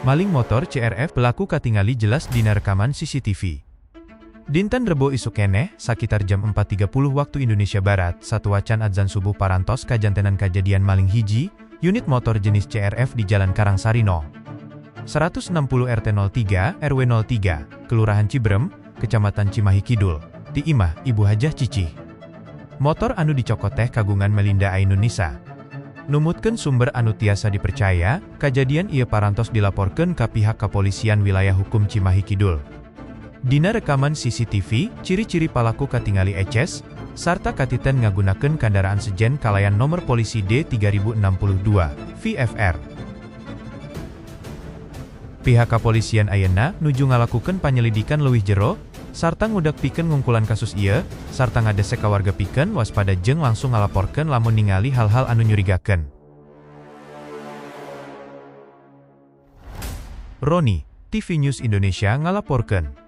Maling motor CRF, pelaku katingali jelas dina rekaman CCTV. Dinten Rebo isuk keneh, sakitar jam 4.30 Waktu Indonesia Barat, satuacan adzan subuh parantos kajantenan kajadian maling hiji unit motor jenis CRF di Jalan Karangsari No. 160 RT 03 RW 03, Kelurahan Ciberem, Kecamatan Cimahi Kidul, ti imah Ibu Hajah Cicih. Motor anu dicokot teh kagungan Melinda Ainun Nisa. Numutkeun sumber anu tiasa dipercaya, kajadian ieu parantos dilaporkeun ka pihak kepolisian wilayah hukum Cimahi Kidul. Dina rekaman CCTV, ciri-ciri palaku katingali eces, sarta katiten ngagunakeun kandaraan sejen kalayan nomor polisi D 3062 VFR. Pihak kepolisian ayeuna nuju ngalakukeun panyelidikan leuwih jero, sarta ngudak pikeun ngungkulan kasus ieu, sarta ngadesek ka warga pikeun waspada jeung langsung ngalaporkeun lamun ningali hal-hal anu nyurigakeun. Roni, TV News Indonesia ngalaporkeun.